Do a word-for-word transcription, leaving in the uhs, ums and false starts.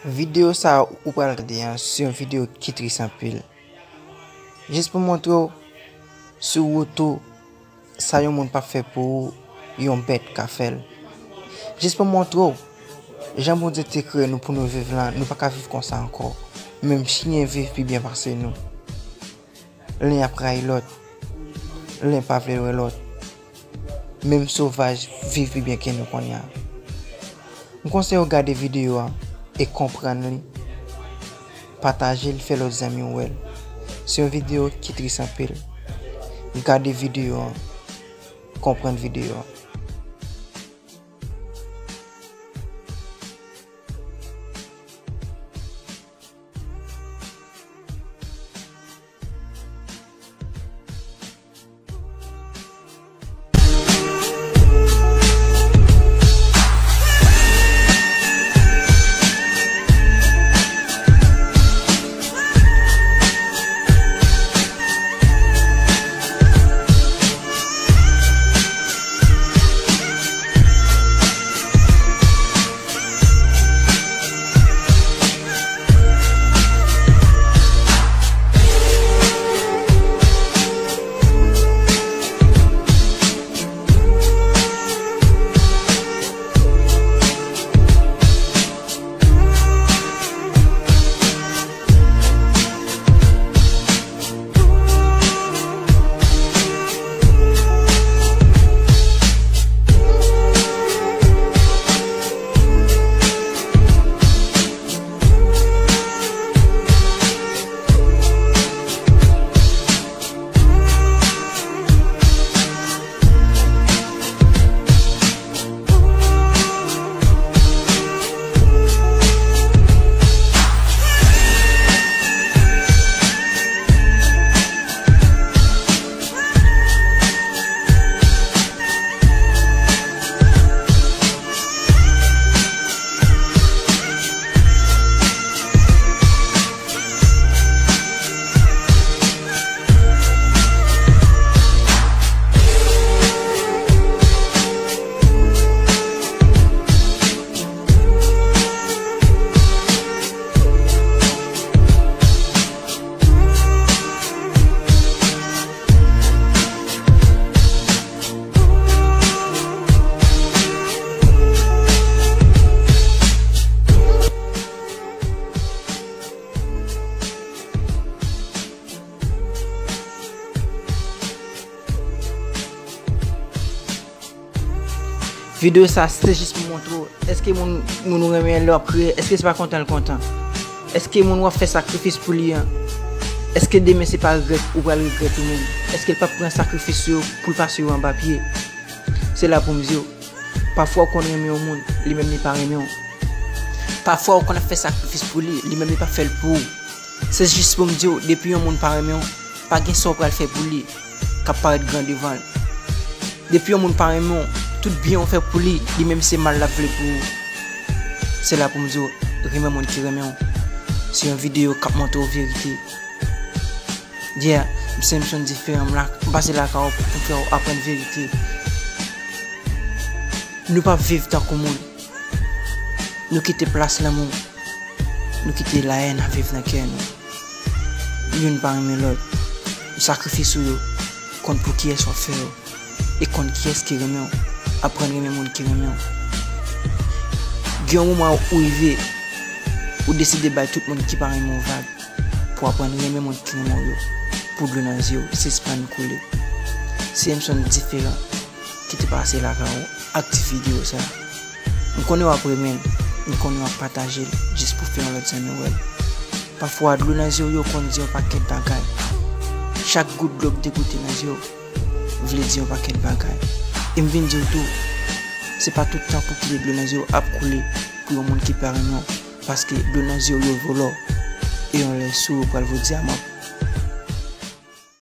Videyo sa a ou pral gade an, se yon videyo ki tris anpil. Jis pou montre w, sou wout ou, sa yon moun p ap fè pou ou, yon bèt ka fè l. Jis pou montre w, jan Bondye te kreye nou pou nou viv lan, nou pa ka viv konsa ankò. Menm chen viv pi byen pase nou. Len ap rayi lòt. Len pa vle wè lòt. Menm sovaj viv pi byen ke nou kounye a. M konseye w gade videyo a e konprann li. Pataje l, fè lòt zanmi w wè l. Se yon videyo ki tris anpil. Gade videyo a, konprann videyo a. Videyo sa, se te jis pou montre w, èske moun, moun ou renmen lè w ap kriye, èske se pa kontan l kontan? Èske moun w ap fè sakrifis pou li an, èske demen se pa regrèt ou pral regrèt ou menm? Èske l p ap pran sakrifis yo pou l pase yo anba pye? Se la pou m di w, pafwa w konn renmen yon moun, li menm li pa renmen w. Pafwa w konn ap fè sakrifis pou li, li menm li p ap fè l pou ou. Se jis pou m di w, depi yon moun pa renmen w, pa gen sa w pral fè pou li k ap parèt gran devan l. Depi yon moun pa renmen w, tout byen w fè pou li, li menm se mal l ap vle pou ou. Se la pou m di w, renmen moun ki renmen w. Se yon videyo k ap montre w verite. Yeah, m se Samson Diferan, m la, m pase lakay ou pou m fè w aprann verite. Nou p ap viv tankou moun. Nou kite plas lanmou. Nou kite lahèn ap viv nan kè nou. Youn pa renmen lòt. Sakrifis ou yo, konn pou kiyès w ap fè yo. E konn kiyès ki renmen w. Aprann renmen moun ki renmen w. Gen yon moman ou rive, ou deside bay tout moun ki pa renmen w vag. Pou aprann renmen moun ki renmen w yo. Pou dlo nan zye w sispann koule. Se Samson Diferan ki te pase lakay ou ak ti videyo sa. M konnen w ap renmen l, m konnen w ap pataje l jis pou fè yon lòt zanmi wè l. Pafwa, dlo nan zye w yo konn di yon pakèt bagay. Chak gout dlo k degoute nan zye w vle di yon pakèt bagay. E m vin di w tou, se pa tout tan pou kite dlo nan zye w ap koule pou yon moun ki pa renmen w, paske dlo nan zye w yo vo lò, e yon lè sou yo pral vo dyaman.